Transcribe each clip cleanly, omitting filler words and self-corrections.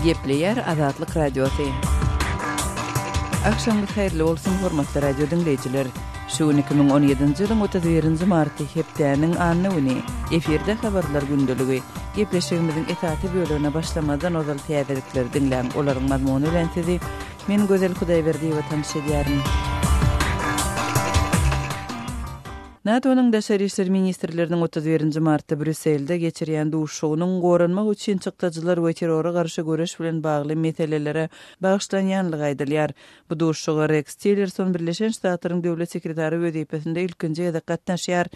Gepleýär Azatlyk Radiosy. Agşamyňyz haýyrly bolsun, hormatly radio diňleýjiler! Şu gün 2017-nji ýylyň 31-nji marty, hepdäniň anna güni. Efirde Habarlar gündeligi. Gepleşigimiziň esasy bölegine başlamazdan ozal täzelikleri diňläň, olaryň mazmuny bilen sizi Men Gözel Hudaýberdiýewa tanyş edýärin. NATO-nyň daşary işler ministrleriniň 31-nji martda Brýusselde geçirýän duşuşygynyň goranmak üçin çykdajylar we terrora garşy göreş bilen bagly meselelere bagyşlanýanlygy aýdylýar. Bu duşuşyga Reks Tillerson Birleşen Ştatlaryň döwlet sekretary wezipesinde ilkinji gezek gatnaşýar.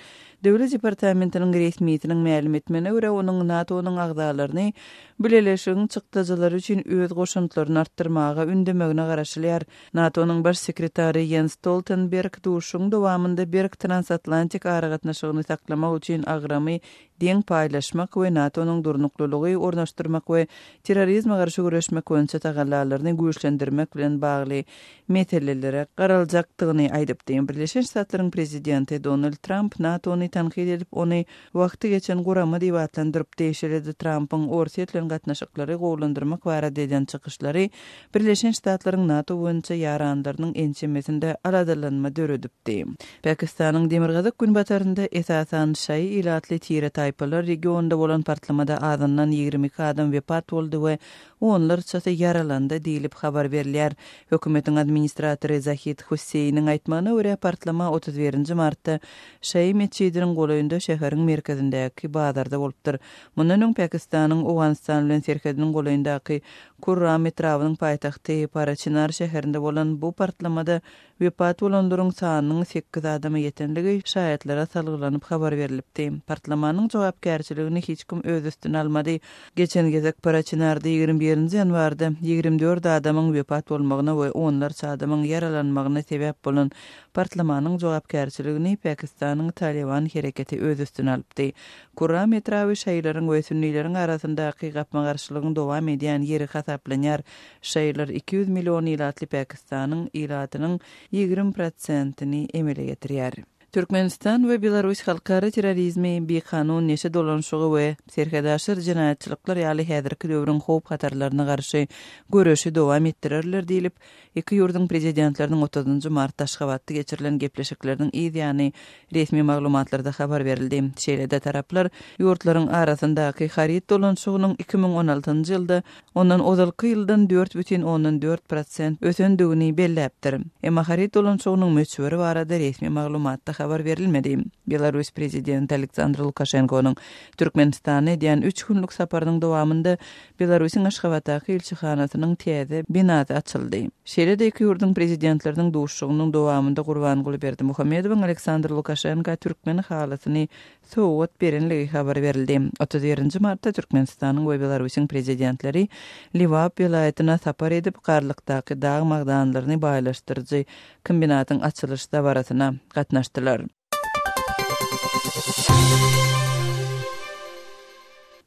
Döwlet departamentiniň resmisiniň mälim etmegine görä, onuň NATO-nyň agzalaryny Bileleşigiň çykdajylary üçin öz goşantlaryny artdyrmaga ündemegine garaşylýar. NATO-nyň Baş sekretary Ýens Stoltenberg duşuşygyň dowamynda berk transatlantik aragatnaşygyny saklamak üçin agramy deň paýlaşmak we NATO-nyň durnuklylygy ornaşdyrmak we terrorizme garşy göreşmek boýunça tagallalaryny güýçlendirmek bilen bagly meselelere garaljakdygyny aýdypdy. Birleşen Ştatlaryň prezidenti Donald Tramp NATO-ny tankyt edip, ony wagty geçen gurama diýip atlandyrypdy. Şeýle-de Trampyň Orsýet bilen gatnaşyklary gowulandyrmak barada eden çykyşlary Birleşen Ştatlaryň NATO boýunça ýaranlarynyň ençemesinde aladalanma döredipdi. Pakistanyň demirgazyk-günbatarynda, esasan, şaýy ilatly tire-taýpalar regionynda bolan partlamada azyndan 22 adam wepat boldy we onlarçasy ýaralandy diýlip habar berilýär. Hökümetiň administratory Zahid Husseýniň aýtmagyna görä, partlama 31-nji martda Şaýy metjidiniň golaýynda şäheriň merkezindäki bazarda bolupdyr. Mundan öň Pakistanyň Owganystan bilen serhediniň golaýyndaky Kurram etrabynyň paýtagty Paraçinar şäherinde bolan bu partlamada Wepat bolanlaryň sanynyň sekiz adama ýetenligi şaýatlara salgylanyp habar berlipdi. Partlamanyň jogapkärçiligini hiç kim öz üstüne almady. Geçen gezek Paraçinarda 21 nji ýanwarda 24 adamyň wepat bolmagyna we onlarça adamyň ýaralanmagyna sebäp bolan partlamanyň jogapkärçiligini Pakistanyň Talyban hereketi öz üstüne alypdy. Kurram etraby şaýylaryň we sünnileriň arasyndaky gapma-garşylygyň dowam edýän ýeri hasaplanýar. Şaýylar 200 million ilatly Pakistanyň ilatynyň 20 prosentini emele getirýär. Türkmenistan we Belarus halkara terrorizmi, bikanun neşe dolanyşygy we serhetaşyr jenaýatçylyklar ýaly häzirki döwrüň howp-hatarlaryna garşy göreşi dowam etdirerler diýlip, iki ýurduň Prezidentleriniň otuzynjy martda Aşgabatda geçirilen gepleşikleriniň yz ýany resmi maglumatlarda habar berildi. Şeýle-de taraplar ýurtlaryň arasyndaky haryt dolanyşygynyň 2016-njy ýylda ondan ozalky ýyldan 4,4 prosent ösendigini belläpdir. Emma haryt dolanyşygynyň möçberi barada resmi maglumatda habar berilmedi. Belarus prezidenti Aleksandr Lukaşenkonyň Türkmenistana edýän üç günlük saparynyň dowamynda Belarusyň Aşgabatdaky ilçihanasynyň täze binasy açyldy. Şeýle-de iki ýurduň prezidentleriniň duşuşygynyň dowamynda Gurbanguly Berdimuhamedowyň Aleksandr Lukaşenka türkmen halysyny sowgat berenligi habar berildi. 31-nji martda Türkmenistanyň we Belarusyň Prezidentleri Lebap welaýatyna sapar edip, Garlykdaky dag magdanlaryny baýlaşdyryjy kombinatyň açylyş dabarasyna gatnaşdylar.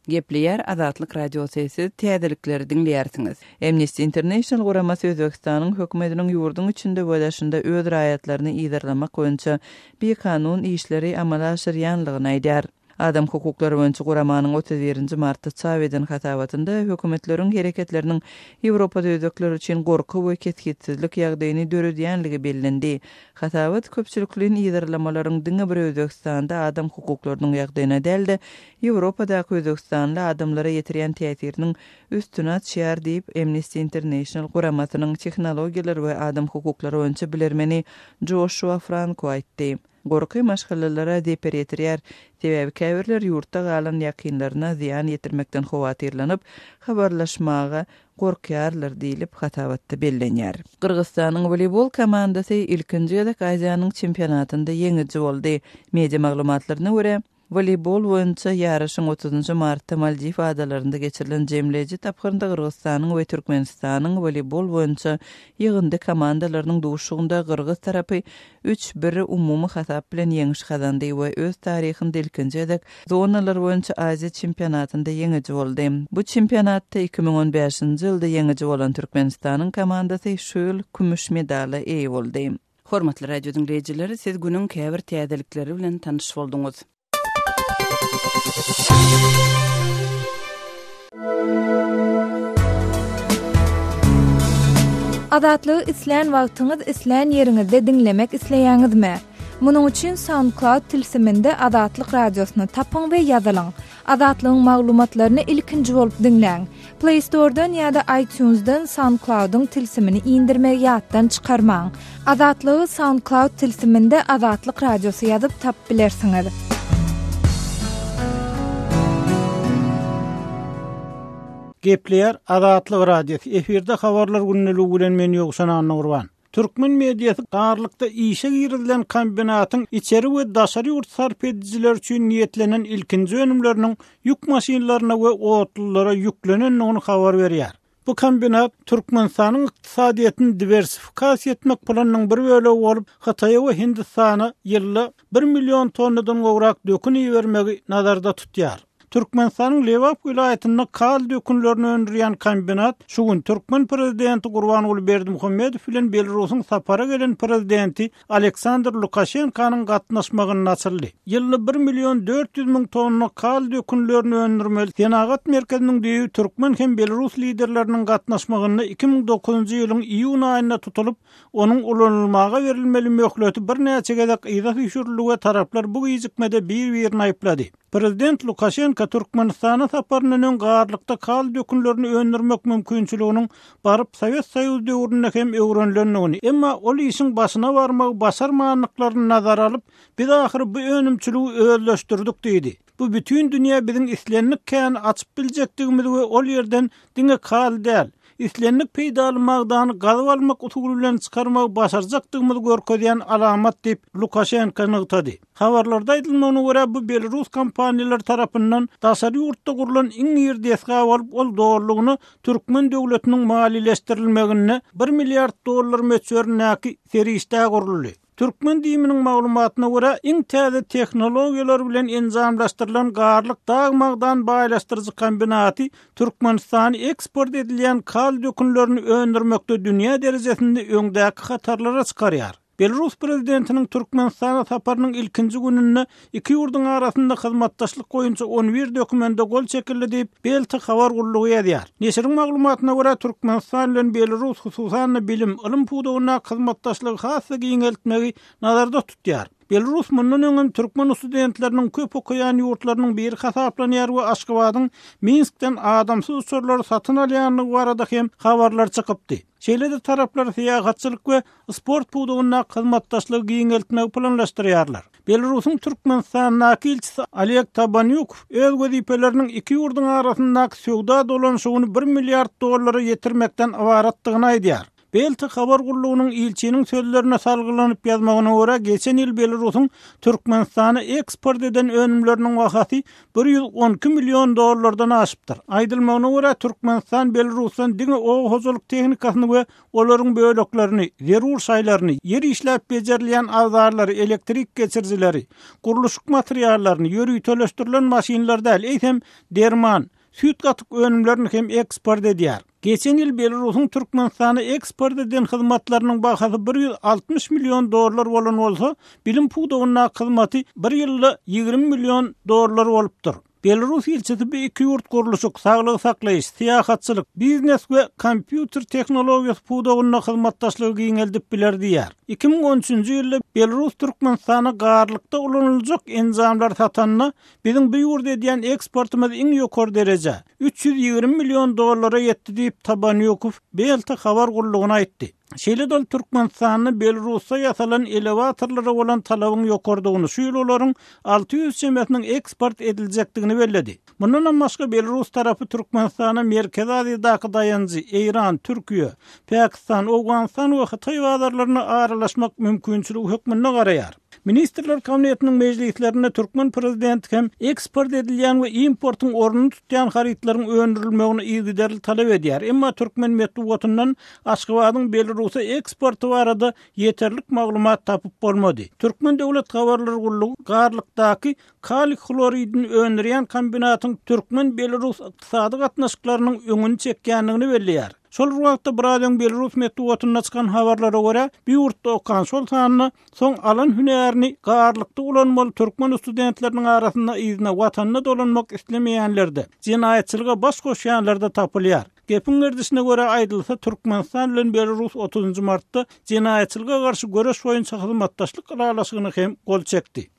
Gepleýär Azatlyk Radiosy, siz täzelikleri diňleýärsiňiz. Amnesty International guramasy Özbegistanyň hökümetiniň ýurduň içinde we daşynda öz raýatlaryny yzarlamak boýunça bikanun işleri amala aşyrýanlygyny aýdýar. Adam hukuklary boýunça guramanyň 31-nji martda çap eden hasabatynda hökümetleriň hereketleriniň Ýewropada özbekler üçin gorky we kesgitsizlik ýagdaýyny döredýänligi bellendi. Hasabat köpçülikleýin yzarlamalaryň diňe bir Özbegistanda adam hukuklarynyň ýagdaýyna däl-de, Ýewropadaky özbegistanly adamlara ýetirýän täsiriniň üstüni açýar diýip, Amnesty International guramasynyň tehnologiýalar we adam hukuklary boýunça bilermeni Joşua Franko aýtdy. Gorky maşgalalara zeper ýetirýär, sebäbi käbirler ýurtda galan ýakynlaryna zyýan ýetirmekden howatyrlanyp, habarlaşmaga gorkýarlar diýlip, hasabatda bellenýär. Gyrgyzystanyň woleýbol komandasy ilkinji gezek Aziýanyň çempionatynda ýeňiji boldy. Media maglumatlaryna görä, Woleýbol boýunça ýaryşyň otuzynjy martda Maldiw adalarynda geçirilen jemleýji tapgyrynda Gyrgyzystanyň we Türkmenistanyň woleýbol boýunça ýygyndy komandalarynyň duşuşygynda gyrgyz tarapy üç, bir umumy hasap bilen ýeňiş gazandy we öz taryhynda ilkinji gezek zonalar boýunça Aziýa çempionatynda ýeňiji boldy. Bu çempionatda 2015-nji ýylda ýeňiji bolan Türkmenistanyň komandasy şu ýyl kümüş medala eýe boldy. Hormatly radio diňleýjiler, siz günüň käbir täzelikleri bilen tanyş bolduňyz. Azatlygy islän wagtyňyz, islän ýeriňizde diňlemek isleýäňizmi? Munuň üçin SoundCloud tilsiminde Azatlyk Radiosyny tapyň we ýazylyň. Azatlygyň maglumatlaryny ilkinji bolup diňläň. Play Store-dan ýa-da iTunes-dan SoundCloud-yň tilsimini indirmegi ýatdan çykarmaň. Azatlygy SoundCloud tilsiminde Azatlyk Radiosy ýazyp tapyp bilersiňiz. Gepleýär Azatlyk Radiosy, efirde habarlar gündeligi bilen men Ýowşan Annagurban. Türkmen mediasy Garlykda işe girizilen kombinatyň içeri we daşary ýurt sarp edijileri üçin niýetlenen ilkinji önümleriniň ýük maşynlaryna we otlulara ýüklenendigini habar berýär. Bu kombinat Türkmenistanyň ykdysadyýetini diwersifikasiýa etmek planynyň bir bölegi bolup, Hytaýa we Hindistana ýylda bir million tonnadan gowrak dökün ibermegi nazarda tutýar. Türkmenistanyň Lebap welaýatynda kal dökünlerini öndürýän kombinat şu gün türkmen prezidenti Gurbanguly Berdimuhamedow bilen Belarusyň sapara gelen prezidenti Aleksandr Lukaşenkanyň gatnaşmagynda açyldy. Ýylda bir million 400 müň tonna kal dökünlerini öndürmeli senagat merkeziniň düýbi türkmen hem belarus liderleriniň gatnaşmagynda 2009-njy ýylyň iýun aýynda tutulyp, onuň ulanylmaga berilmeli möhleti birnäçe gezek yza süýşürildi we taraplar bu gijikmede bir-birini aýyplady. Prezident Lukaşenko Türkmenistana saparyndan öň Garlykda kal dökünlerini öndürmek mümkinçiliginiň baryp Sowet Soýuzy döwründe hem öwrenilendigini, emma ol işiň başyna barmagy başarmandyklaryny nazara alyp, Biz ahyry bu önümçiligi özleşdirdik diýdi. Bu bütin dünýä biziň islendik käni açyp biljekdigimizi we ol ýerden diňe kal däl, islendik peýdaly magdany gazyp almak usuly bilen çykarmagy başarjakdygymyzy görkezýän alamat diýip, Lukaşenko nygtady. Habarlarda aýdylmagyna görä, bu belarus kompaniýalary tarapyndan daşary ýurtda gurlan iň iri desga bolup, ol dolulygyna türkmen döwletiniň maliýeleşdirilmeginde bir milliard dollar möçberindäki serişdä guruldy. Türkmen DIM-niň maglumatyna görä, iň täze tehnologiýalar bilen enjamlaşdyrylan Garlyk dag-magdan baýlaşdyryjy kombinaty Türkmenistany eksport edilýän kal dökünlerini öndürmekde dünýä derejesinde öňdäki hatarlara çykarýar. Belarus prezidentiniň Türkmenistana saparynyň ilkinji gününde iki ýurduň arasynda hyzmatdaşlyk boýunça on bir dokumende gol çekildi diýip, Belta habar gullugy ýazýar. Neşiriň maglumatyna görä, Türkmenistan bilen Belarus hususan-da bilim, ylym pudagyndaky hyzmatdaşlygy has-da giňeltmegi nazarda tutýar. Belarus mundan öň hem türkmen studentleriniň köp okaýan ýurtlarynyň biri hasaplanýar we Aşgabadyň Minskden adamsyz uçarlary satyn alýandygy barada hem habarlar çykypdy. Şeýle-de taraplar syýahatçylyk we sport pudagyndaky hyzmatdaşlygy giňeltmegi planlaşdyrýarlar. Belarusyň Türkmenistandaky ilçisi Oleg Tabanýukow öz wezipeleriniň iki ýurduň arasyndaky söwda dolanyşygyny bir milliard dollara ýetirmekden ybaratdygyny aýdýar. Belta habar gullugynyň ilçiniň sözlerine salgylanyp ýazmagyna görä, geçen ýyl Belarusyň Türkmenistana eksport eden önümleriniň bahasy 112 million dollardan aşypdyr. Aýdylmagyna görä, Türkmenistan Belarusdan diňe oba hojalyk tehnikasyny we olaryň böleklerini, zerur şaýlaryny, ýer işläp bejerilýän abzarlary, elektrik geçirijileri, gurluşyk materiallaryny, ýöriteleşdirilen maşynlary däl, eýsem, derman, süýt-gatyk önümlerini hem eksport edýär. Geçen ýyl Belarusyň Türkmenistana eksport eden hyzmatlarynyň bahasy 160 million dollar bolan bolsa, bilim pudagyndaky hyzmaty bir ýylda 20 million dollar bolupdyr. Belarus ilçisi bu iki ýurt gurluşyk, saglygy saklaýyş, syýahatçylyk, biznes we kompýuter tehnologiýasy pudagynda hyzmatdaşlygy giňeldip biler diýýär. 2013-nji ýylda Belarus Türkmenistana garlykda ulanyljak enjamlary satanda, biziň bu ýurda edýän eksportymyz iň ýokary derejä, 320 million dollara ýetdi diýip, Tabanýukow Belta habar gullugyna aýtdy. Şeýle-de ol Türkmenistanda Belarusda ýasalan elewatorlara bolan talabyň ýokarydygyny, şu ýyl olaryň 600 çemesiniň eksport ediljekdigini belledi. Mundanam başga belarus tarapy Türkmenistana Merkezi Aziýadaky daýanjy Eýran, Türkiýe, Pakistan, Owganystan we Hytaý bazarlaryna aralaşmak mümkinçiligi hökmünde garaýar. Ministrler Kabinetiniň mejlislerinde türkmen prezidenti hem eksport edilýän we importyň ornuny tutýan harytlaryň öndürilmegini yzygiderli talap edýär. Emma türkmen metbugatyndan Aşgabadyň Belarusa eksporty barada ýeterlik maglumat tapyp bolmady. Türkmen döwlet habarlar gullugy Garlykdaky kaliý hloridini öndürýän kombinatyň türkmen-belarus ykdysady gatnaşyklarynyň öňüni çekýändigini belleýär. Şol bir wagtda, biraz öň belarus metbugatynda çykan habarlara görä, bu ýurtda okan, şol sanda soň alan hünärini Garlykda ulanmaly türkmen studentleriniň arasynda yzyna, watanyna dolanmak islemeýänler-de, jenaýatçylyga baş goşýanlar-da tapylýar. Gepiň gerdişine görä aýdylsa, Türkmenistan bilen Belarus otuzynjy martda jenaýatçylyga garşy göreş boýunça hyzmatdaşlyk ylalaşygyna hem gol çekdi.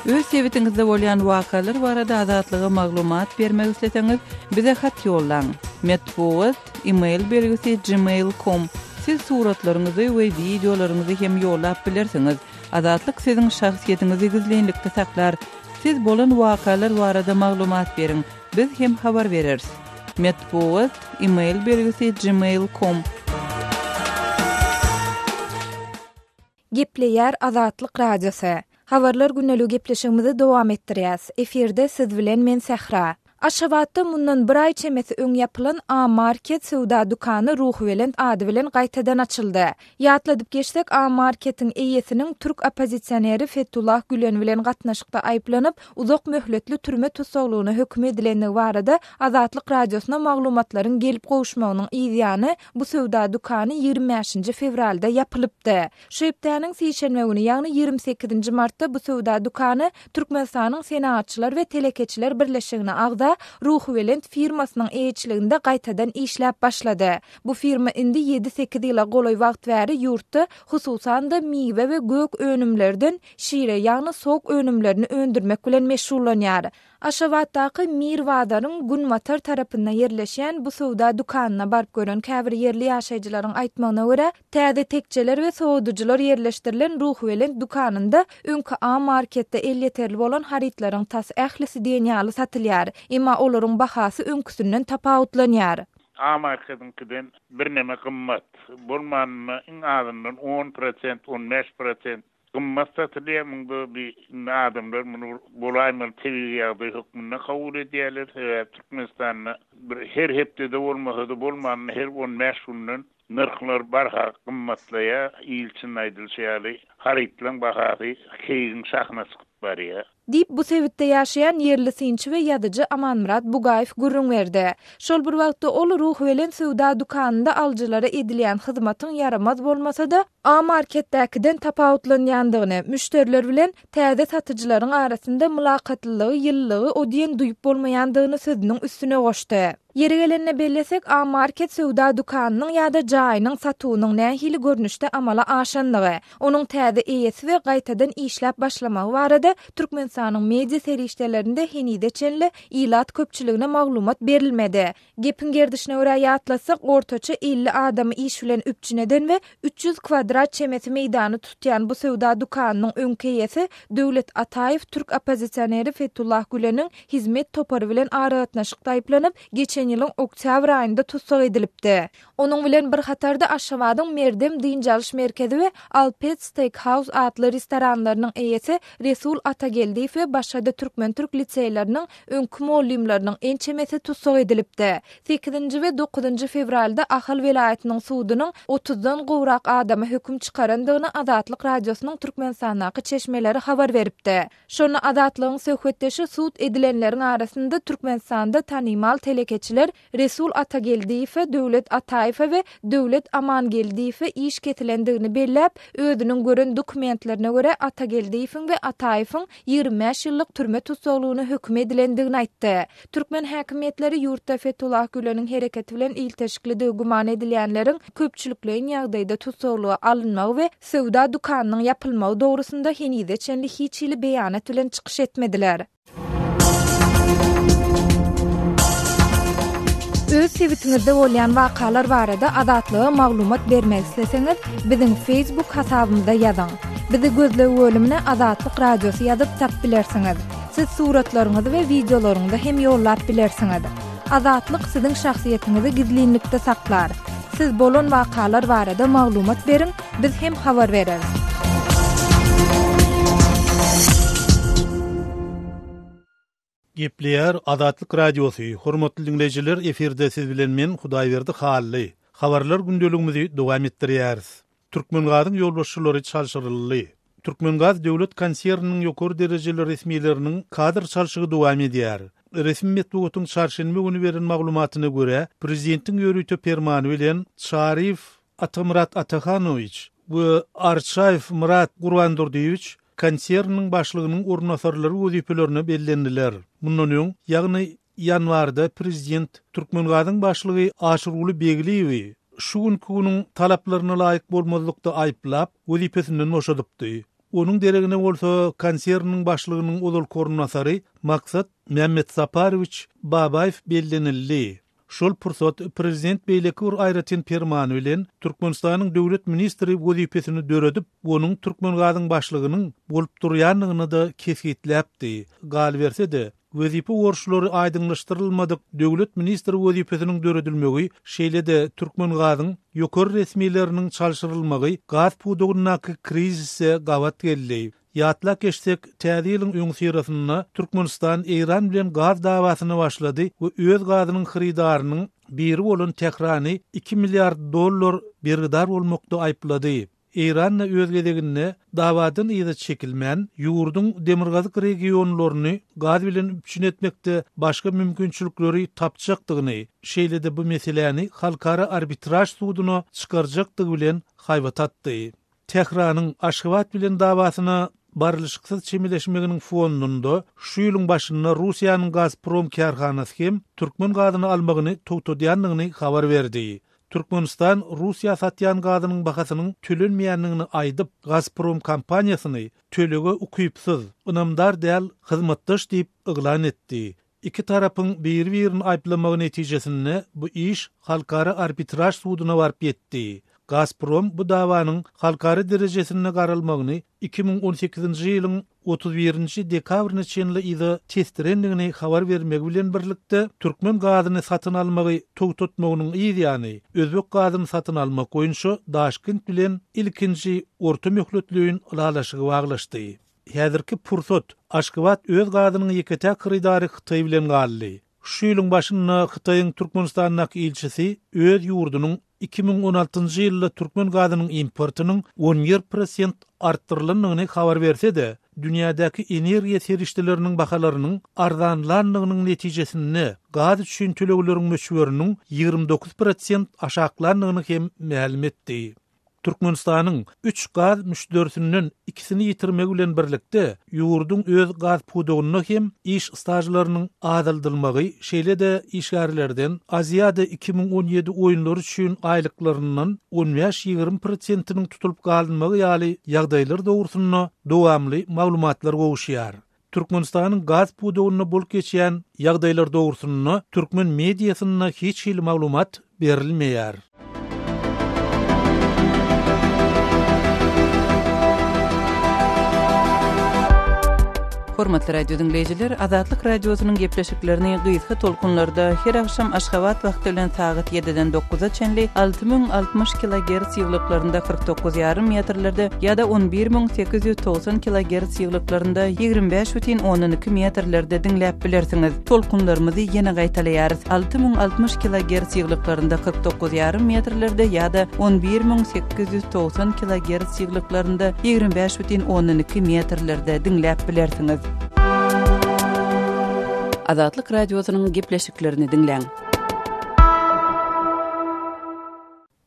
Öz sebitiňizde bolýan wakalar barada Azatlyga maglumat bermek isleseňiz, bize hat ýollaň. Metbugat, e-mail belgisi gmail com. Siz suratlaryňyzy we wideolaryňyzy hem ýollap bilersiňiz. Azatlyk siziň şahsyýetiňizi gizlinlikde saklar. Siz bolan wakalar barada maglumat beriň, biz hem habar bereris. Metbugat, e-mail belgisi gmail com. Gepleýär Azatlyk Radiosy. Habarlar gündeligi gepleşigimizi dowam etdirýäs. Efirde siz bilen men Sähra. Aşgabatda mundan bir aý çemesi öň ýapylan A Market söwda dükany Ruhubelent ady bilen gaýtadan açyldy. Ýatladyp geçsek, A Marketiň eýesiniň türk oppozisioneri Fetullah Gülen bilen gatnaşykda aýyplanyp, uzak möhletli türme tussaglygyna höküm edilendigi barada Azatlyk Radiosyna maglumatlaryň gelip gowuşmagynyň yzýany bu söwda dükany 25-nji fewralda ýapylypdy. Şu hepdäniň sişenbe güni, ýagny 28-nji martda bu söwda dükany Türkmenistanyň Senagatçylar we telekeçiler birleşigine agza Ruhubelent firmasynyň eýeçiliginde gaýtadan işläp başlady. Bu firma indi ýedi-sekiz ýyla golaý wagt bäri ýurtda, hususan-da, miwe we gök önümlerden şire, ýagny sok önümlerini öndürmek bilen meşgullanýar. Aşgabatdaky Mir bazaryň günbatar tarapynda ýerleşýän bu söwda dükanyna baryp gören käbir ýerli ýaşaýjylaryň aýtmagyna görä, täze tekjeler we sowadyjylar ýerleşdirilen Ruhubelent dükanynda öňki A marketde elýeterli bolan harytlaryň tas ählisi diýen ýaly satylýar. Emma olaryň bahasy öňküsinden tapawutlanýar. A marketiňkiden birneme gymmat. Bolmanynda iň azyndan on prosent, on bäş prosent Gymmat satylýar, muňda bi indi adamlar muny bir bolaýmaly tebigy ýagdaý hökmünde kabul edýärler. Sebäbi Türkmenistanda bir her hepdede bolmasa-da bolmanda her 15 günden nyrhlar barha gymmatlaýar. Il içinde aýdylyşy ýaly, harytlaryň bahasy keýigiň şahyna çykyp barýar. Diýip, bu sebitde ýaşaýan ýerli synçy we ýazyjy Amanmyrat Bugaýew gürrüň berdi. Şol bir wagtda ol Ruhubelent söwda dükanynda alyjylara edilýän hyzmatyň ýaramaz bolmasa-da, A marketdäkiden tapawutlanýandygyny, müşderiler bilen täze satyjylaryň arasynda mylakatlylygy, ýylylygy o diýen duýup bolmaýandygyny sözüniň üstüne goşdy. Ýeri gelende bellesek, A market söwda dükanynyň ýa-da jaýynyň satuwynyň nähili görnüşde amala aşanlygy, onuň täze eýesi we gaýtadan işläp başlamagy barada Türkmenistanyň media serişdelerinde henize çenli ilat köpçüligine maglumat berilmedi. Gepiň gerdişine görä ýatlatsak, ortaça 50 adamy iş bilen üpjün eden we 300 kwadrat çemesi meýdany tutýan bu söwda dükanynyň öňki eýesi Döwlet Ataýew türk oppozisioneri Fetullah Güleniň Hizmet topary bilen aragatnaşykda aýyplanyp, geçen ýylyň oktýabr aýynda tussag edilipdi. Onuň bilen bir hatarda Aşgabadyň Merdem dynç alyş merkezi we Alpet Steak House atly restoranlarynyň eýesi Resul Atageldiýew we başga-da türkmen-türk liseýleriniň öňki mugallymlarynyň ençemesi tussag edilipdi. Sekizinji we dokuzynjy fewralda Ahal welaýatynyň sudunyň otuzdan gowrak adama höküm çykarandygyny Azatlyk Radiosynyň Türkmenistandaky çeşmeleri habar beripdi. Şonda Azatlygyň söhbetdeşi sud edilenleriň arasynda Türkmenistanda tanymal telekeçiler Resul Atageldiýewe, Döwlet Ataýewe we Döwlet Amangeldiýewe iş kesilendigini belläp, özüniň gören dokumentlerine görä Atageldiýewiň we Ataýewiň 25 ýyllyk türme tussaglygyna höküm edilendigini aýtdy. Türkmen häkimiýetleri ýurtda Fetullah Güleniň hereketi bilen ilteşiklidigi güman edilýänleriň köpçülikleýin ýagdaýda tussaglyga alynmagy we söwda dükanynyň ýapylmagy dogrusynda henize çenli hiç hili beýanat bilen çykyş etmediler. Öz sebitiňizde bolýan wakalar barada Azatlyga maglumat bermek isleseňiz, biziň Facebook hasabymyza ýazyň. Bizi gözleg bölümine Azatlyk Radiosy ýazyp tap bilersiňiz. Siz suratlaryňyzy we wideolaryňyzy hem ýollap bilersiňiz. Azatlyk siziň şahsyýetiňizi gizlinlikde saklar. Siz bolan wakalar barada maglumat beriň, biz hem habar bereris. Gepleýär Azatlyk Radiosy, Hormatly diňleýjiler, efirde siz bilen men Hudaýberdi Hally. Habarlar gündeligimizi dowam etdirýäris. Türkmengazyň ýolbaşçylary çalşyryldy. Türkmengaz döwlet konserniniň ýokary derejeli resmileriniň kadr çalşygy dowam edýär. Resmi metbugatyň çarşenbe güni beren maglumatyna görä, prezidentiň ýörite permany bilen Çaryýew Atamyrat Atahanowiç we Arçaýew Myrat Gurbandurdyýewiç. konserniniň başlygynyň orunbasarlary wezipelerine bellendiler. Mundan öň, ýagny ýanwarda prezident Türkmengazyň başlygy Aşyrguly Begliýewi şu günki günüň talaplaryna laýyk bolmazlykda aýyplap, wezipesinden boşadypdy. Onuň deregine bolsa konserniniň başlygynyň ozalky orunbasary Maksat Mämmetsaparowiç Babaýew bellenildi. Şol pursat prezident beýleki bir aýratyn permany bilen Türkmenistanyň döwlet ministri wezipesini döredip, onuň Türkmengazyň başlygynyň bolup durýandygyny-da kesgitläpdi. Galyberse-de, wezipe borçlary aýdyňlaşdyrylmadyk döwlet ministri wezipesiniň döredilmegi, şeýle-de Türkmengazyň ýokary resmileriniň çalşyrylmagy gaz pudagyndaky krizise gabat geldi. Ýatlap geçsek, Täze ýylyň öňüsyrasynda Türkmenistan Eýran bilen gaz dawasyna başlady we öz gazynyň hyrydarynyň biri bolan Tährany iki milliard dollar bergidar bolmakda aýyplady. Eýran-da öz gezeginde dawadan yza çekilmän, ýurduň demirgazyk regionlaryny gaz bilen üpjün etmekde başga mümkinçilikleri tapjakdygyny, şeýle-de bu meseläni halkara arbitraž suduna çykarjakdygy bilen haýbat atdy. Tähranyň Aşgabat bilen dawasyna barlyşyksyz çemeleşmeginiň fonunda şu ýylyň başynda Russiýanyň Gazprom kärhanasy hem türkmen gazyny almagyny togtadýandygyny habar berdi. Türkmenistan Russiýa satýan gazynyň bahasynyň tölenmeýändigini aýdyp, Gazprom kompaniýasyny tölege ukypsyz, ynamdar däl hyzmatdaş diýip yglan etdi. Iki tarapyň biri-birini aýyplamagy netijesinde bu iş Halkara arbitraž suduna baryp ýetdi. Gazprom bu dawanyň halkara derejesinde garalmagyny 2018-nji ýylyň 31-nji dekabryna çenli yza tesdirendigini habar bermegi bilen birlikde, türkmen gazyny satyn almagy togtatmagynyň yz ýany, özbek gazyny satyn almak boýunça Daşkent bilen ilkinji orta möhletleýin ylalaşygy baglaşdy. Häzirki pursat, Aşgabat öz gazynyň ýeke-täk hyrydary Hytaý bilen galdy. Şu ýylyň başynda Hytaýyň Türkmenistandaky ilçisi öz ýurdunyň 2016-njy ýylda türkmen gazynyň importynyň 11 prosent artdyrylandygyny habar berse-de, dünýädäki energiýa serişdeleriniň bahalarynyň arzanlandygynyň netijesinde gaz üçin tölegleriň möçberiniň 29 prosent aşaklandygyny hem mälim etdi. Türkmenistanyň üç gaz müşderisinden ikisini ýitirmegi bilen birlikde, ýurduň öz gaz pudagynda hem iş stažlarynyň azaldylmagy, şeýle-de işgärlerden Aziada 2017 oýunlary üçin aýlyklaryndan on bäş-ýigrimi prosentiniň tutulyp galynmagy ýaly ýagdaýlar dogrusynda dowamly maglumatlar gowuşýar. Türkmenistanyň gaz pudagynda bolup geçýän ýagdaýlar dogrusynda türkmen mediasynda hiç hili maglumat berilmeýär. Hormatly radio diňleýjiler, Azatlyk Radiosynyň gepleşiklerini gysga tolkunlarda her agşam Aşgabat wagty bilen sagat ýediden dokuza çenli 6060 kilogerts ýyglyklarynda 49 ýarym metrlerde ýa-da 11890 kilogerts ýyglyklarynda 25 bütin ondan iki metrlerde diňläp bilersiňiz. Tolkunlarymyzy ýene gaýtalaýarys, 6060 kilogerts ýyglyklarynda 49 ýarym metrlerde ýa-da 11890 kilogerts ýyglyklarynda 25 bütin ondan iki metrlerde diňläp bilersiňiz. Azatlyk Radiosynyň gepleşiklerini diňläň.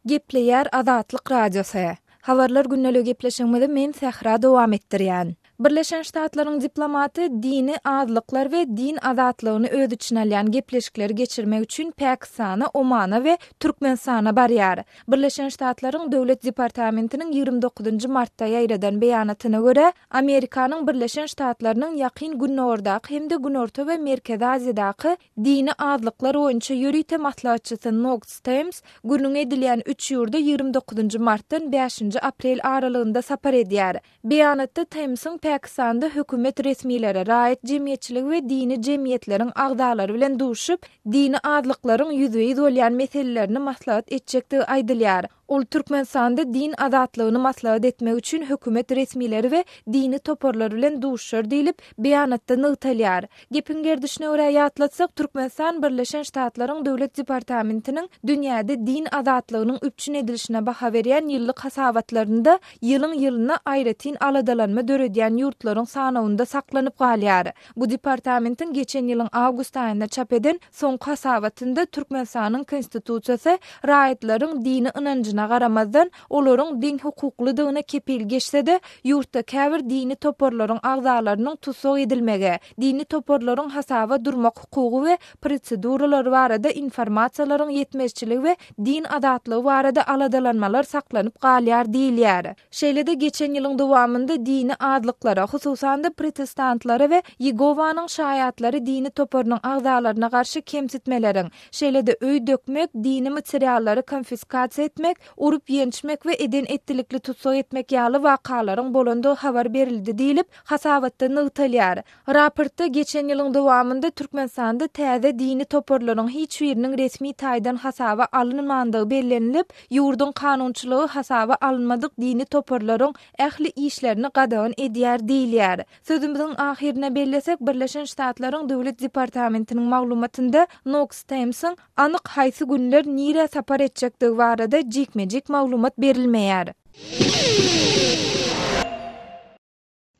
Gepleýär Azatlyk Radiosy. Habarlar gündeligi gepleşigimizi men Sähra dowam etdirýän. Birleşen Ştatlaryň diplomaty dini azlyklar we din azatlygyny öz içine alýan gepleşikleri geçirmek üçin Pakistana, Omana we Türkmenistana barýar. Birleşen Ştatlaryň Döwlet departamentiniň 29 martda ýaýradan beýanatyna görä, Amerikanyň Birleşen Ştatlarynyň Ýakyn Gündogardaky hem-de Günorta we Merkezi Aziýadaky Dini azlyklar boýunça ýörite maslahatçysy Noks Stems gürrüňi edilýän üç ýurda 29 martdan bäşinji aprel aralygynda sapar edýär. Beýanatda Temsiň Pakistanda hökümet resmileri, raýat jemgyýetçiligi we dini jemgyýetleriň agzalary bilen duşup, dini azlyklaryň ýüzbe-ýüz bolýan meselelerini maslahat etjekdigi aýdylýar. Ol Türkmenistanda din azatlygyny maslahat etmek üçin hökümet resmileri we dini toparlar bilen duşuşar diýlip, beýanatda nygtalýar. Gepiň gerdişine görä ýatlatsak, Türkmenistan Birleşen Ştatlaryň Döwlet departamentiniň dünýäde din azatlygynyň üpjün edilişine baha berýän ýyllyk hasabatlarynda ýylyň-ýylyna aýratyn aladalanma döredýän ýurtlaryň sanawynda saklanyp galýar. Bu departamentiň geçen ýylyň awgust aýynda çap eden Soňky hasabatynda Türkmenistanyň Konstitusiýasy raýatlaryň dini ynanjyna. ýaşyna garamazdan, olaryň deňhukuklydygyna kepil geçse-de, ýurtda käbir dini toparlaryň agzalarynyň tussag edilmegi, dini toparlaryň hasaba durmak hukugy we proseduralary barada informasiýalaryň ýetmezçiligi we din azatlygy barada aladalanmalar saklanyp galýar diýilýär. Şeýle-de geçen ýylyň dowamynda dini azlyklara, hususan-da protestantlara we Ýegowanyň şaýatlary dini toparynyň agzalaryna garşy kemsitmeleriň, şeýle-de öý dökmek, dini materiallary konfiskasiýa etmek, urup-ýençmek we eden-etdilikli tussag etmek ýaly wakalaryň bolandygy habar berildi diýlip, hasabatda nygtalýar. Raportda geçen ýylyň dowamynda Türkmenistanda täze dini toparlaryň hiç biriniň resmi taýdan hasaba alynmandygy bellenilip, ýurduň kanunçylygy hasaba alynmadyk dini toparlaryň ähli işlerini gadagan edýär diýilýär. Sözümiziň ahyrynda bellesek, Birleşen Ştatlaryň Döwlet departamentiniň maglumatynda Noks Temsiň anyk haýsy günler nirä sapar etjekdigi barada jikme-jik maglumat berilmeýär.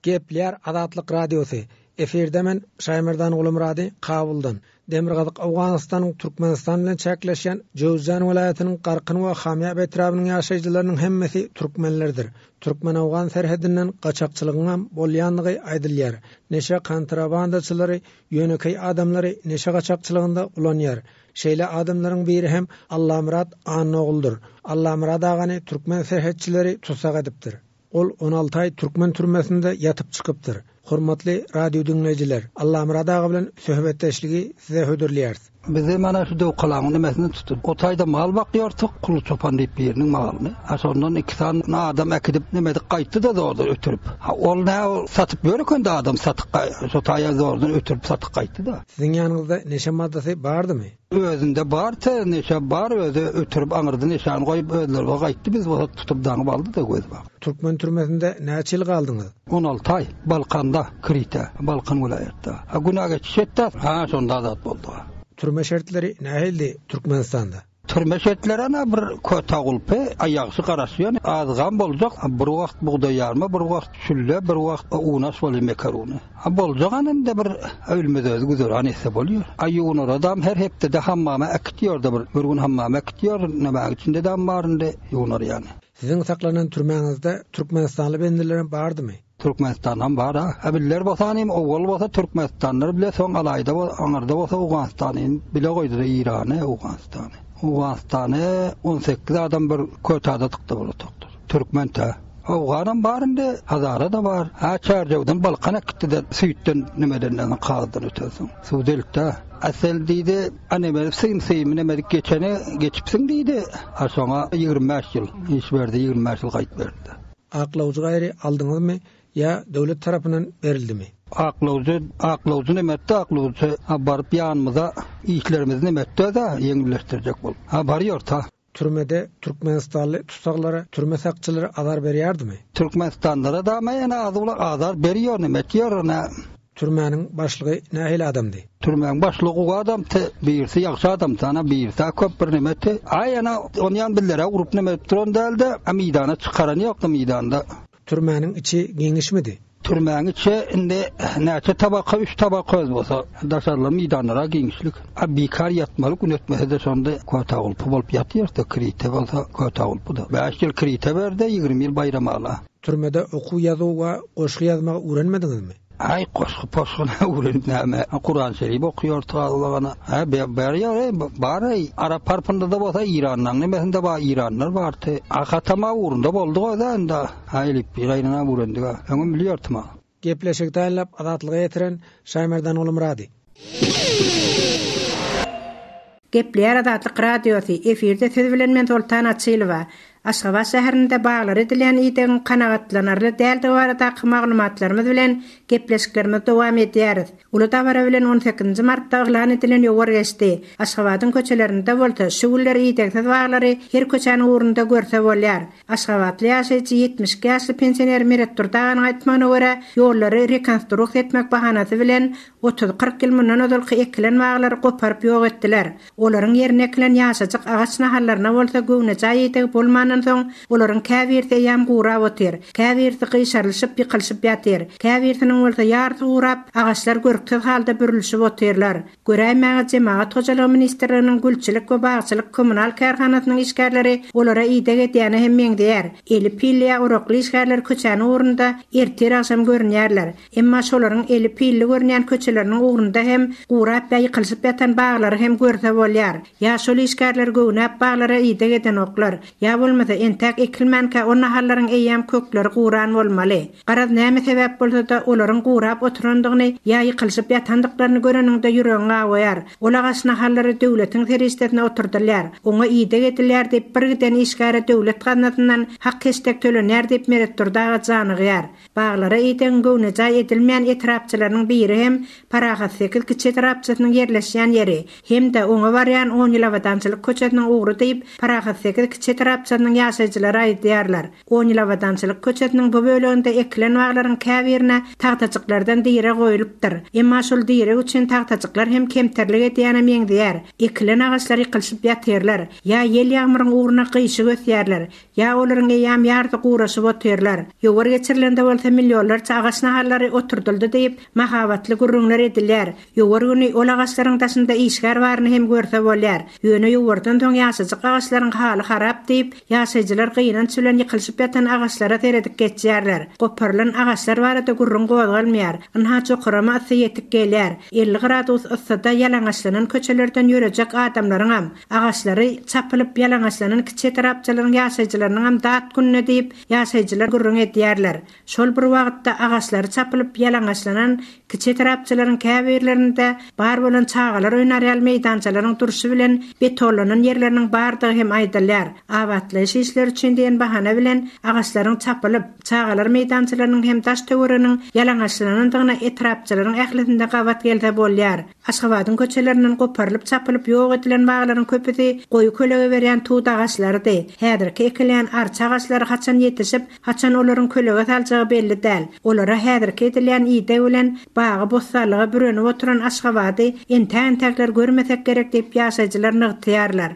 Gepleýär Azatlyk Radiosy, Efirde men Şaýmerdan Gulumyrady Kabuldan. Demirgazyk Owganystanyň Türkmenistan bilen çäkleşýän Jöwüzjan welaýatynyň Garkyn we Hamýap etrabynyň ýaşaýjylarynyň hemmesi türkmenlerdir. Türkmen-owgan serhedinden gaçakçylygyňam bolýandygy aýdylýar. Neşe kontrabandaçylary ýönekeý adamlary neşe gaçakçylygynda ulanýar. Şeýle adamlaryň biri hem Allamyrat Annaoguldyr. Allamyrat agany türkmen serhetçileri tussag edipdir. Ol 16 aý türkmen türmesinde ýatyp çykypdyr. Hormatly radio diňleýjiler, Allamyrat aga bilen söhbetdeşligi size hödürleýäris. Bizi mana şu Döwkalaňyň nemesinden tutdy. O taýda mal bakýardyk, Kuly çopan diýip biriniň malyny. Ha şondan iki sany adam äkidip neme edip gaýtdy-da zordan ötürip. Ha ol nä ol satyp ýör eken-de adam satyp şo taýa zordan ötürip satyp gaýtdy-da. Siziň ýanyňyzda neşe maddasy bardymy? Özünde bar te neşe bar özi ötürip aňyrda neşäni goýup özleri gaýtdy biz bolsa tutup daňyp aldy da göz bak. Türkmen türmesinde näçe ýyl galdyňyz? 16 aý Balkanda Krite Balkan welaýatda. Ha günä geçiş etdi ha şonda azat boldy. Türme şertleri nähildi Türkmenistanda? Türme şertleri ana bir köta gulpy a ýagşy garaşýan azgam boljak bir wagt bugdaý ýarma bir wagt şülle bir wagt unaş bolýar mekaruny. A boljak ana indi bir ölmez özi güzeran etse bolýar. A ýuwunaradam her hepdede hammama äkitýorda bir bir gün hammama äkitýor nämäň içinde dam bar indi ýuwunar ýany. Siziň saklanan türmäňizde türkmenistanly bendilerem bardymy? Türkmenistanam bar a. A biller bolsa nim owal bolsa türkmenistanlar bile soň alaýda aňyrda bolsa owganystany bile goýdular Irany Owganystany. Owganystany 18 adam bir kötada dykdy bir otagda. Türkmen tä. Owganam bar indi, Hazara-da bar. Ha Çärjewden Balkana gitdi-de süýtden nimeden kagyzdan ötensoň. Suw delipdi-ä. Asel diýdi, a nemelipsiň, symy nemedik geçeni geçipsiň diýdi. A şoňa 25 ýyl iş berdi, 25 ýyl gaýyt berdi. Aklawjy gaýry aldyňyzmy ýa döwlet tarapyndan berildimi? Aklawjy, aklawjy neme etdi, aklawjy ha baryp ýanymyza işlerimizi neme etdi-de, ýeňilleşdirjek bolup. Ha barýar-ta. Türmede türkmenistanly tussaglara türme sakçylary azar berýärdimi? Türkmenistanlylara dama ýene az-owlak azar berýär, neme etýär ine. Türmäniň başlygy nähili adamdy? Türmäň başlygy gowy adamdy, birisi ýagşy adamdy, ana birisi-ä köp bir nemedi. Aý ene onýan bizlere urup neme edip duran däldi, a meýdana çykaran ýokdy meýdanda. Türmäniň içi giňişmidi? Türmäň içi indi näçe tabaka, üç tabaka öz bolsa, daşarlar meýdanlara giňişlik. A bikar ýatmaly gün ötmese-de şonda kötagulpy bolup ýatýarys-da, krite bolsa kötagulpy-da. Bäş ýyl krite berdi, 20 ýyl Baýramala. Türmede okuw ýazuw we goşgy ýazmagy öwrenmediňizmi? Aý, goşgy-poşgyny öwrenip näme, Kuran şerif okaýardyk azlagana. Hä, berýär-eý, bar-eý, arap harpynda-da bolsa Eýranlaň nemesinde bar, Eýranlar bardy. A hatama ugrunda boldy özä indi. Hä, elipbiý gaýynynam öwrendik-ä. Öňem bilýärdim-ä. Gepleşigi taýynlap Azatlyga ýetiren Şaýmerdan Gulumyrady. Gepleýär Azatlyk Radiosy, efirde siz bilen men Soltan Açylowa. Aşgabat şäherinde baglara edilýän idegiň kanagatlanarly däldigi baradaky maglumatlarymyz bilen gepleşiklerimizi dowam edýäris. Uly dabara bilen on sekizinji martda yglan edilen ýowar geçdi. Aşgabadyň köçelerinde bolsa şu günler idegsiz baglary her köçäniň ugrunda görse bolýar. Aşgabatly ýaşaýjy 72 ýaşly pensioner Meretdurdy aganyň aýtmagyna görä, ýollary rekonstruksiýa etmek bahanasy bilen Otuz-kyrk ýyl mundan ozalky ekilen baglary goparyp ýok etdiler. Olaryň ýerine ekilen ýaşajyk agaç nahallaryna bolsa göwnejaý ideg bolman. başlanandan soň, olaryň käbirisi eýýäm gurap otyr, käbirisi gyşarylyşyp, ýykylyşyp ýatyr, käbirisiniň bolsa ýarysy gurap, agaçlar görksiz halda bürülişip otyrlar. Göräýmäge Jemagat hojalygy ministrliginiň gülçülik we bagçylyk kommunal kärhanasynyň işgärleri olara ideg edýäne hem meňzeýär. Eli pilli ýa orakly işgärler köçäniň ugrunda ertir-agşam görünýärler. Emma şolaryň eli pilli görünýän köçeleriniň ugrunda hem gurap ýa ýykylyşyp ýatan baglary hem görse bolýar. Ýa şol işgärler göwnäp baglara ideg edenoklar, ýa bolmasa entäk ekilmänkä o nahallaryň eýýäm kökleri guran bolmaly. Garaz näme sebäp bolsa-da olaryň gurap oturandygyny ýa ýykylyşyp ýatandyklaryny göreniňde ýüregiň awaýar. Ol agaç nahallary döwletiň serişdesine oturdylýar, oňa ideg edilýär diýip birgiden işgäre döwlet gaznasyndan hak-heşdek tölenýär diýip Meretdurdy aga janygýar. Baglara idegiň göwnejaý edilmeýän etrapçalarynyň biri hem Parahatsekiz kiçi etrapçasynyň ýerleşýän ýeri hem-de oňa barýan On ýyl abadançylyk köçesiniň ugry diýip, Parahatsekiz kiçi etrapçasynyň ýaşaýjylary aýdýarlar. On ýyl abadançylyk köçesiniň bu böleginde ekilen baglaryň käbirine tagtajyklardan direg goýlupdyr. Emma şol direg üçin tagtajyklar hem kemterlik edýäne meňzeýär. Ekilen agaçlar ýykylyşyp ýatyrlar. Ýa ýel-ýagmyryň ugruna gyşyk ösýärler. Ýa olaryň eýýäm ýarysy guraşyp otyrlar. Ýowar geçirilende bolsa millionlarça agaç nahallary oturdyldy diýip, mahabatly gürrüňler edilýär. Ýowar güni ol agaçlaryň daşynda işgär baryny hem görse bolýar. Ýöne ýowardan soň ýaşajyk agaçlaryň haly harap diýip, ýaşaýjylar gynanç bilen ýykylyşyp ýatan agaçlara seredip geçýärler. Goparylan agaçlar barada gürrüň gozgalmaýar. Ynha jokarama ysy ýetik gelýär. 50 gradus yssyda ýalaňaçlanan köçelerden ýörejek adamlaryňam, Agaçlary çapylyp ýalaňaçlanan kiçi etrapçalaryň ýaşaýjylarynyňam dat gününe diýip, ýaşaýjylar gürrüň edýärler. Şol bir wagtda, agaçlary çapylyp ýalaňaçlanan kiçi etrapçalaryň käbirlerinde bar bolan çagalar oýnar ýaly meýdançalaryň durşy bilen betonlanan ýerleriniň bardygy hem aýdylýar. Abatlaýyş işleri üçin diýen bahana bilen agaçlaryň çapylyp, çagalar meýdançalarynyň hem daş-töwereginiň ýalaňaçlanandygyna etrapçalaryň ählisinde gabat gelse bolýar. Aşgabadyň köçelerinden goparylyp-çapylyp ýok edilen baglaryň köpüsi goýy kölege berýän tut agaçlarydy. Häzirki ekilýän arça agaçlary haçan ýetişip, haçan olaryň kölege saljagy belli däl. Olara häzirki edilýän ideg bilen bagy-bossanlyga bürenip oturan Aşgabady entäk-entäkler görmesek gerek diýip ýaşaýjylar nygtaýarlar.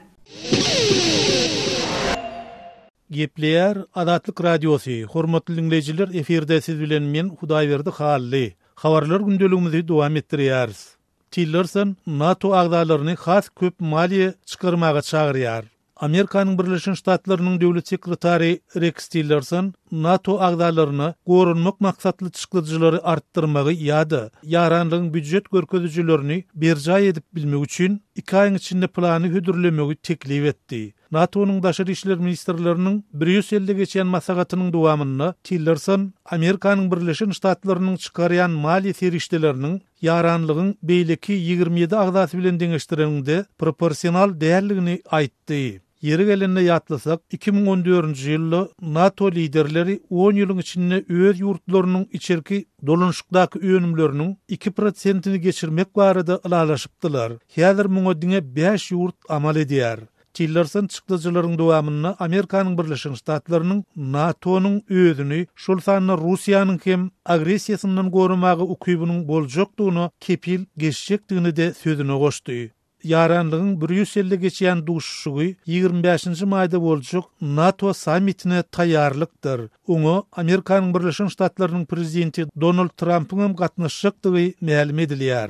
Gepleýär Azatlyk Radiosy, Hormatly diňleýjiler efirde siz bilen men Hudaýberdi Hally. Habarlar gündeligimizi dowam etdirýäris. Tillerson NATO agzalaryny has köp maliýe çykarmaga çagyrýar. Amerikanyň Birleşen Ştatlarynyň döwlet sekretary Reks Tillerson NATO agzalaryna goranmak maksatly çykdajylary artdyrmagy ýa-da ýaranlygyň býujet görkezijilerini berjaý edip bilmek üçin iki aýyň içinde plany hödürlemegi teklip etdi. NATO-nyň daşary işler ministrleriniň Brýusselde geçýän maslahatynyň dowamynda Tillerson Amerikanyň Birleşen Ştatlarynyň çykarýan maliýe serişdeleriniň ýaranlygyň beýleki 27 agzasy bilen deňeşdireniňde proporsional däldigini aýtdy. Ýeri gelende ýatlasak, 2014-nji ýylda NATO liderleri on ýylyň içinde öz ýurtlarynyň içerki dolanyşykdaky önümleriniň iki prosentini geçirmek barada ylalaşypdylar. Häzir muňa diňe bäş ýurt amal edýär. Tillerson çykdajylaryň dowamynda Amerikanyň Birleşen Ştatlarynyň NATO-nyň özüni, şol sanda Russiýanyň hem agressiýasyndan goramaga ukybynyň boljakdygyna kepil geçjekdigini-de sözüne goşdy. Ýaranlygyň Brýusselde geçýän duşuşygy 25-nji maýda boljak NATO sammitine taýýarlykdyr. Oňa Amerikanyň Birleşen Ştatlarynyň prezidenti Donald Trampyňam gatnaşjakdygy mälim edilýär.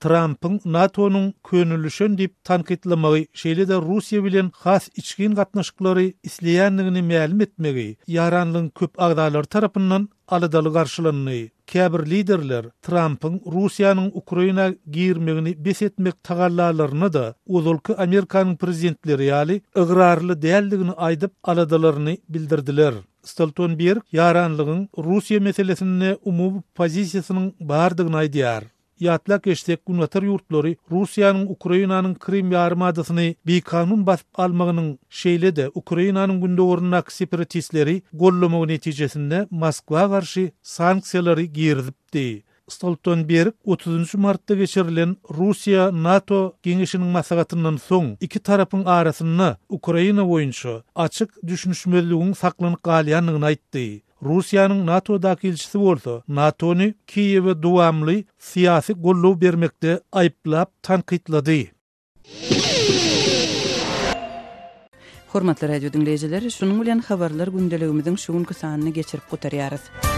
Trampyň NATO-nyň könelişen diýip tankytlamagy, şeýle-de Russiýa bilen has içgin gatnaşyklary isleýändigini mälim etmegi ýaranlygyň köp agzalary tarapyndan aladaly garşylandy. Käbir liderler Trampyň Russiýanyň Ukraina girmegini bes etmek tagallalaryna-da ozalky Amerikanyň prezidentleri ýaly ygrarly däldigini aýdyp, aladalaryny bildirdiler. Stoltenberg ýaranlygyň Russiýa meselesinde umumy pozisiýasynyň bardygyny aýdýar. Ýatlap geçsek, Günbatar ýurtlary Russiýanyň Ukrainanyň Krym ýarymadasyny bikanun basyp almagynyň, şeýle-de Ukrainanyň gündogaryndaky separatistleri goldamagy netijesinde Moskwa garşy sanksiýalary girizipdi. Stoltenberg otuzynjy martda geçirilen Russiýa-NATO geňeşiniň maslahatyndan soň iki tarapyň arasynda Ukraina boýunça açyk düşünişmezligiň saklanyp galýandygyny aýtdy. Russiýanyň NATO-daky ilçisi bolsa NATO-ny Kiýewe dowamly syýasy goldaw bermekde aýyplap tankytlady. Hormatly radio diňleýjiler, şunuň bilen habarlar gündeligimiziň şu günki sanyny geçirip gutarýarys.